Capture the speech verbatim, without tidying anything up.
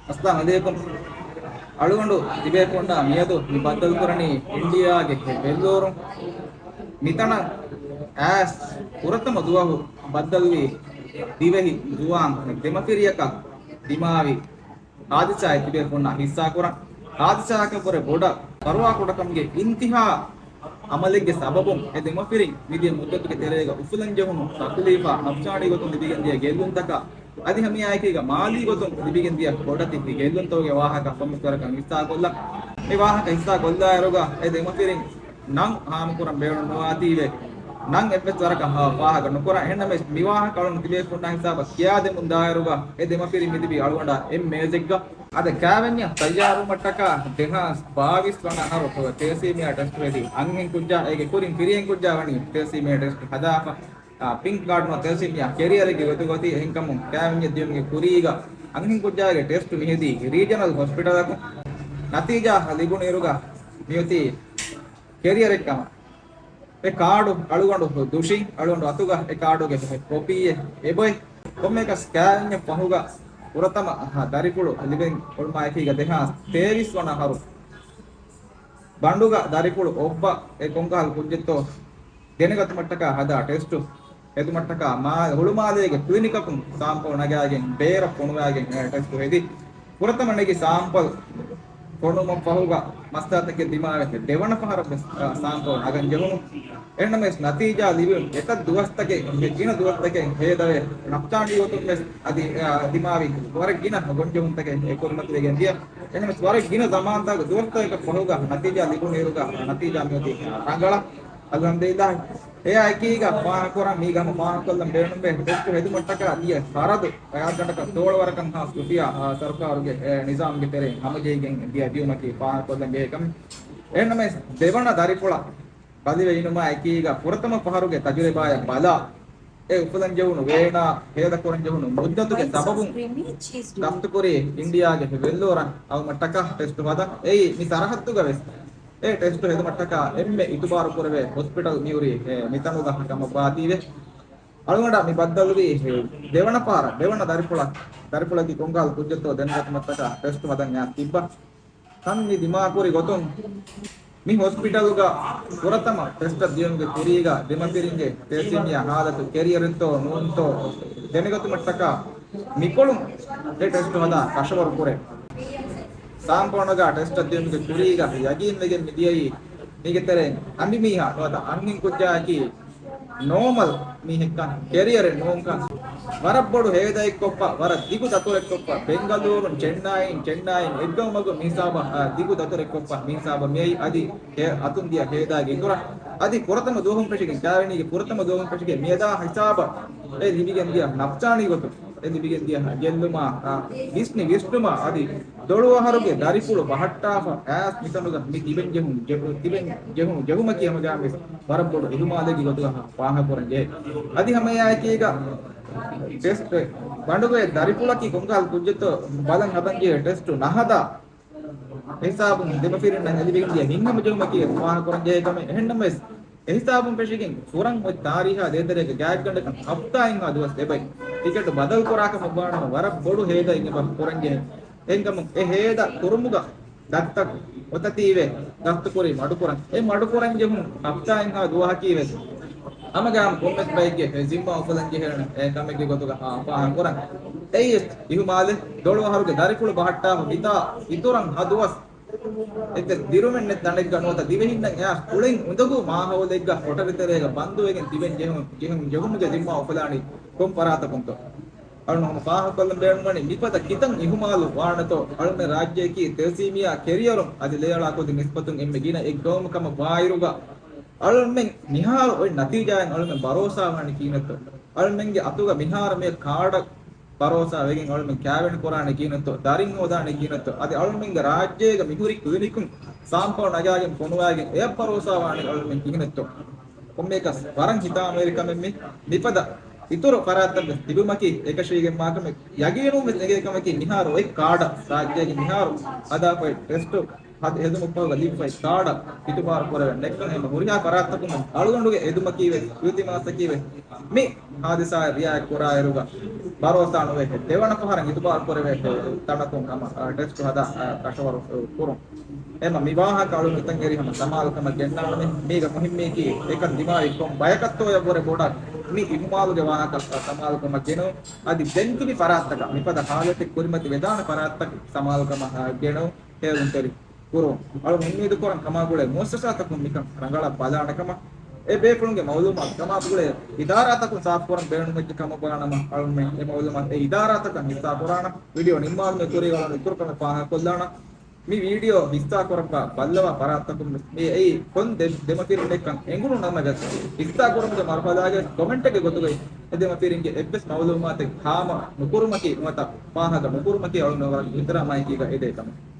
އައްސަލާމު ޢަލައިކުމް. އަޅުގަނޑު ތިބޭފުޅުންނާ މިއަދު މި ބައްދަލުކުރަނީ އިންޑިއާގެ ވެއްލޯރުން. މިތަނަށް އައިސް ފުރަތަމަ ދުވަހު ބައްދަލުވި ދިވެހި ޒުވާން ދެމަފިރިޔަކަށް ދިމާވި ހާދިސާއެއް ތިބޭފުޅުންނާ ހިއްސާކުރަން. ހާދިސާއަކަށްވުރެ ބޮޑަށް ފަރުވާކުޑަކަމުގެ އިންތިހާ އަމަލެއްގެ ސަބަބުން އެ ދެމަފިރިން މިދިޔަ މުއްދަތުގެ ތެރޭގަ އުފުލަންޖެހުނު ތަކުލީފާ ނަފްސާނީ ގޮތުން ލިބިގެންދިޔަ ގެއްލުންތަކާ އަދި ހަމައެއާއެކީގަ މާލީ ގޮތުން ލިބިގެންދިޔަ ބޮޑެތި ގެއްލުންތަކުގެ ވާހަކަ ކޮންމެސް ވަރަކަށް ހިއްސާކޮށްލަން. މި ވާހަކަ ހިއްސާކޮށްލާއިރުގަ އެ ދެމަފިރިން ނަން ހާމަކުރަން ބޭނުން ނުވާތީވެ، ނަން އެއްވެސް ވަރަކަށް ހާ-، ފާހަގަ ނުކުރަން. އެހެންނަމަވެސް މި ވާހަކަ އަޅުން ތިބޭފުންނާ ހިސާބަށް ކިޔާދެމުން ދާއިރުގަ އެ ދެމަފިރިން މިލިބީ އަޅުގަނޑާ އެއް މޭޒެއްގަ. އަދި ކާވެންޏަށް ތައްޔާރުވުމަށްޓަކާ ދެހާސް ބާވީސް ވަނަ އަހަރު ތެލެސީމިއާ ޓެސްޓު ހެދި އަންހެން ކުއްޖާ އޭގެ ކުރިން ފިރިހެން ކުއްޖާ ވަނީ ތެލެސީމިއާ ޓެސްޓު ހަދާފަ. އާ، ޕިންކް ކާޑުން ތެލެސީމިއާ ކެރިއަރެއްގެ ގޮތުގަ އޮތީ. އެހެންކަމުން ކާވެންޏަށް ދިޔުމުގެ ކުރީގަ އަންހެން ކުއްޖާގެ ޓެސްޓު މިހެދީ ރީޖަނަލް ހޮސްޕިޓަލަކުން. ނަތީޖާ ލިބުނުއިރުގަ މިއޮތީ ކެރިއަރެއް ކަމަށް. އެ ކާޑު އަޅުގަނޑު ދުށިން، އަޅުގަނޑު އަތުގަ އެ ކާޑުގެ ކޮޕީއެއް އެބޮތް. ކޮންމެއަކަސް ކާވެންޏަށް ފަހުގަ ފުރަތަމަ ދަރިފުޅު ލިބެން އުޅުމާއެކީގަ ދެހާސް ތޭވީސް ވަނަ އަހަރު ބަނޑުގަ ދަރިފުޅު އޮއްވަ އެ ކޮންކަހަލަ ކުއްޖެއްތޯ ދެނެގަތުމަށްޓަކާ ހަދާ ޓެސްޓު ހެދުމަށްޓަކާ މާ-، ހުޅުމާލޭގެ ކްލިނިކަކުން ސާމްޕަލް ނަގާގެން ބޭރަށް ފޮނުވާގެން އެ ޓެސްޓު ހެދި. ފުރަތަމަ ނެގި ސާމްޕަލް ފޮނުވުމަށް ފަހުގަ މައްސަލަތަކެއް ދިމާވެ ދެވަނަ ފަހަރަށް ވެސް، އާ، ސާމްޕަލް ނަގަން ޖެހުނު. އެހެންނަމަވެސް ނަތީޖާ ލިބުން އެތައް ދުވަސްތަކެއް، ގިނަ ދުވަސްތަކެއް ހޭދަވެ ނަފްސާނީ ގޮތުން ވެސް އަދި، އާ، ދިމާވި ވަރަށް ގިނަ ގޮންޖެހުންތަކެއް އެ ކުރިމަތިވެގެން ދިޔަ. އެހެންނަމަވެސް ވަރަށް ގިނަ ޒަމާންތަކުގެ ދުވަސްތަކަކަށް ފަހުގަ ނަތީޖާ ލިބުނުއިރުގަ ނަތީޖާ މިއޮތީ ރަނގަޅަށް. އަލްޙަމްދުލިއްލާހް. އެއާއެކީގަ ފާހަގަކުރަން މީގަ ހަމަ ފާހަގަކޮށްލަން ބޭނުންވޭ ޓެސްޓު ހެދުމަށްޓަކާ ދިޔަ ޚަރަދު ރަޔާތްގަނޑަކަށް ދޯޅަވަރަކަށް ހާސް ރުފިޔާ، އާ، ސަރުކާރުގެ، އެ، ނިޒާމްގެ ތެރެއިން ހަމަޖެހިގެން ދިޔަ ދިޔުމަކީ ފާހަގަކޮށްލަން ޖެހޭ ކަމެއް. އެހެންނަމަވެސް ދެވަނަ ދަރިފުޅަށް ބަލިވެ އިނުމާއެކީގަ ފުރަތަމަ ފަހަރުގެ ތަޖުރިބާއަށް ބަލާ، އެ އުފުލަން ޖެހުނު ވޭނާ ހޭދަކުރަން ޖެހުނު މުއްދަތުގެ ސަބަބުން ގަސްތުކުރީ އިންޑިއާގެ ވެއްލޯރަށް އައުމަށްޓަކާ ޓެސްޓު ހަދަން. އެއީ މި ސަރަހައްދުގަ ވެސް އެ ޓެސްޓު ހެދުމަށްޓަކާ އެންމެ އިތުބާރު ކުރެވޭ ހޮސްޕިޓަލް މިހުރީ، އެ، މިތަނުގަ ކަމަށްވާތީވެ. އަޅުގަނޑަށް މި ބައްދަލުވީ ދެވަނަ ފަހަރަށް، ދެވަނަ ދަރިފުޅަށް، ދަރިފުޅަކީ ކޮންކަހަލަ ކުއްޖެއްތޯ ދެނެގަތުމަށްޓަކާ ޓެސްޓު ހަދަން އައިސް ތިއްބަ. ކަން މި ދިމާކުރި ގޮތުން މި ހޮސްޕިޓަލުގަ ފުރަތަމަ ޓެސްޓަށް ދިޔުމުގެ ކުރީގަ ދެމަފިރިންގެ ތެލެސީމިއާ ހާލަތު ކެރިއަރެއްތޯ ނޫންތޯ ދެނެގަތުމަށްޓަކާ މިކޮޅުން އެ ޓެސްޓު ހަދާ ކަށަވަރު ކުރޭ. ސާމްޕަލް ނަގާ ޓެސްޓަށް ދިޔުމުގެ ކުރީގަ ޔަގީންވެގެން މިދިޔައީ މީގެ ތެރެއިން އަނބިމީހާ ނުވަތަ އަންހެން ކުއްޖާއަކީ ނޯމަލް މީހެއްކަން، ކެރިއަރެއް ނޫންކަން، ވަރަށް ބޮޑު ހޭދައެއްކޮށްފަ، ވަރަށް ދިގު ދަތުރެއްކޮށްފަ، ބެންގަލޫރުން ޗެންނާއިން، ޗެންނާއިން އެއްގަމުމަގު މިހިސާބަށް، އާ، ދިގު ދަތުރެއްކޮށްފަ މިހިސާބަށް މިއައީ އަދި އެ އަތުން ދިޔަ ހޭދާގެ އިތުރަށް. އަދި ފުރަތަމަ ދުވަހުން ފެށިގެން ކާވެނީގެ ފުރަތަމަ ދުވަހުން ފެށިގެން މިއަދާ ހިސާބަށް އެ ލިބިގެން ދިޔަ ނަފްސާނީ ގޮތުން އެ ލިބިގެން ދިޔަ ގެއްލުމާ، އާ، ވިސްނި ވިސްނުމާ އަދި ދޮޅު އަހަރުގެ ދަރިފުޅު ބަހައްޓާފަ އައިސް މިތަނުގަ މި ތިބެން ޖެހުން، ޖެ-، ތިބެން ޖެހުން ޖެހުމަކީ ހަމަގައިމުވެސް ވަރަށް ބޮޑު އިހުމާލެއްގެ ގޮތުގަ ފާހަގަކުރަން ޖެހޭ. އަދި ހަމައެއާއެކީގަ ޓެސްޓް ބަނޑުގެ ދަރިފުޅަކީ ކޮންކަހަލަ ކުއްޖެއްތޯ ބަލަން ހަދަން ޖެހޭ ޓެސްޓު ނަހަދާ ހިސާބުން ދެމަފިރިންނަށް އެ ލިބިގެން ދިޔަ ހިތްހަމަޖެހުމަކީ ފާހަގަކުރަން ޖެހޭ ކަމެއް. އެހެންނަމަވެސް، އެހިސާބުން ފެށިގެން ކުރަން އޮތް ތާރީހާ ދޭތެރޭގެ ގާތްގަނޑަކަށް ހަފްތާއެއްހާ ދުވަސް އެބައި ޓިކެޓު ބަދަލުކުރާކަމަށްވާނަމަ، ވަރަށް ބޮޑު ހޭދައެއް އެބަ ކުރަންޖެހޭ. އެހެންކަމުން އެ ހޭދަ ކުރުމުގަ ދަތިތައް އޮތަތީވެ ގަސްތުކުރީ މަޑުކުރަން. އެ މަޑުކުރަންޖެހުނު ހަފްތާއެއްހާ ދުވަހަކީވެސް ހަމަގައިމު ކޮންމެސް ބައެއްގެ ޒިންމާ އުފުލަންޖެހޭނެ އެ ކަމެއްގެ ގޮތުގަ ފާހަގަކުރަން. އެއީވެސް އިހުމާލެއް. ދޮޅު އަހަރުގެ ދަރިފުޅު ބަހައްޓާފަ މިތާ އިތުރަށް ހަ ދުވަސް އެއްވެސް ދިރުމެއް ނެތް ތަނެއްގަ ނުވަތަ ދިވެހިންނަށް އެއާ ކުޅެން އުނދަގޫ މާހައުލެއްގަ ކޮޓަރިތެރޭގަ ބަންދުވެގެން ތިބެން ޖެހުން، ޖެހުން ޖެހުމުގެ ޒިންމާ އުފުލާނީ ކޮން ފަރާތަކުންތޯ؟ އަޅުން ހަމަ ފާހަގަކޮށްލަން ބޭނުންވަނީ މިފަދަ ކިތަން އިހުމާލު ވާނެތޯ، އަޅުމެން ރާއްޖެއަކީ ތެލެސީމިއާ ކެރިއަރުން އަދި ލޭއަޅާ ކުދިން ނިސްބަތުން އެންމެ ގިނަ އެއް ގައުމު ކަމަށް ވާއިރުގަ، އަޅުމެން މިހާރު އޮތް ނަތީޖާއިން އަޅުމެން ބަރޯސާވާނީ ކިހިނެއްތޯ؟ އަޅުމެންގެ އަތުގަ މިހާރު މި ކާޑަށް ބަރޯސާ ވެގެން އަޅުމެން ކާވެނި ކުރާނެ ކިހިނެއްތޯ؟ ދަރިން ހޯދާނެ ކިހިނެއްތޯ؟ އަދި އަޅުމެންގެ ރާއްޖޭގަ މިހުރި ކްލިނިކުން ސާމްޕަލް ނަގާގެން ފޮނުވާގެން އެއަށް ބަރޯސާ ވާނެ އަޅުމެން ކިހިނެއްތޯ؟ ކޮންމެއަކަސް ވަރަށް ހިތާމަވެރި ކަމެއް މި. މިފަދަ އިތުރު ފަރާތްތައް ވެސް ތިބުމަކީ އެކަށީގެންވާ ކަމެއް. ޔަގީނުން ވެސް އެނގޭ ކަމަކީ މިހާރު އޮތް ކާޑަށް ރާއްޖޭގެ މިހާރު ހަދާފައި ޓެސްޓު ހެދުމަށްފަހުގަ ލިބިފައި ކާޑަށް އިތުބާރު ކުރެވެން ނެތްކަން އެމަ ހުރިހާ ފަރާތްތަކުން އަޅުގަނޑުގެ އެދުމަކީވެ އިލްތިމާސަކީވެ މި ހާދިސާއަށް ރިއާޔަތް ކުރާއިރުގަ ބަރޯސާ ނުވެ ދެވަނަ ފަހަރަށް އިތުބާރު ކުރެވޭ ތަނަކުން ހަމަ ޓެސްޓު ހަދާ ކަށަވަރު ކުރުން. އެމަ މި ވާހަކަ އަޅުން އެތަން އެރި ހަމަ ސަމާލުކަމަށް ގެންނާނަމޭ. މީގަ މުހިއްމީކީ އެކަން ދިމާވި ކޮން ބަޔަކަށްތޯއަށްވުރެ ބޮޑަށް މި އިހުމާލުގެ ވާހަކަ ސަމާލުކަމަށް ގެނުން. އަދި ދެން ތިބި ފަރާތްތަކަށް މިފަދަ ހާލަތެއް ކުރިމަތި ވެދާނެ ފަރާތްތަކަށް ސަމާލުކަމަށް ގެނުން. ހޭލުންތެރި ކުރުން. އަޅުން އުއްމީދު ކުރަން ކަމާ ގުޅޭ މުއައްސަސާތަކުން މިކަން ރަނގަޅަށް ބަލާނެ ކަމަށް. އެ ބޭފުޅުންގެ މައުލޫމާތު ކަމާ ގުޅޭ އިދާރާތަކުން ސާފުކުރަން ބޭނުންވެއްޖެ ކަމަށް ބުނާނަމަ، އަޅުންމެން އެ މައުލޫމާތު އެ އިދާރާތަކަށް ހިއްސާ ކުރާނަ. ވީޑިއޯ ނިންމާލުމުގެ ކުރީގަ އަޅުން އިތުރުކަމެއް ފާހަގަކޮށްލާނަ. މި ވީޑިއޯ ހިއްސާކުރައްވާ ބައްލަވާ ފަރާތްތަކުން ވެސް މި އެއީ ކޮން ދެ-، ދެމަފިރިން ދެއްކަން އެނގުނު ނަމަވެސް، ހިއްސާކުރުމުގެ މަރުހަލާގެ ކޮމެންޓެއްގެ ގޮތުގައި އެ ދެމަފިރިންގެ އެއްވެސް މައުލޫމާތެއް ހާމަ ނުކުރުމަކީ ނުވަތަ ފާހަގަ ނުކުރުމަކީ އަޅުގަނޑު ވަރަށް އިޙްތިރާމާއެކީގަ އެދޭ ކަމެއް.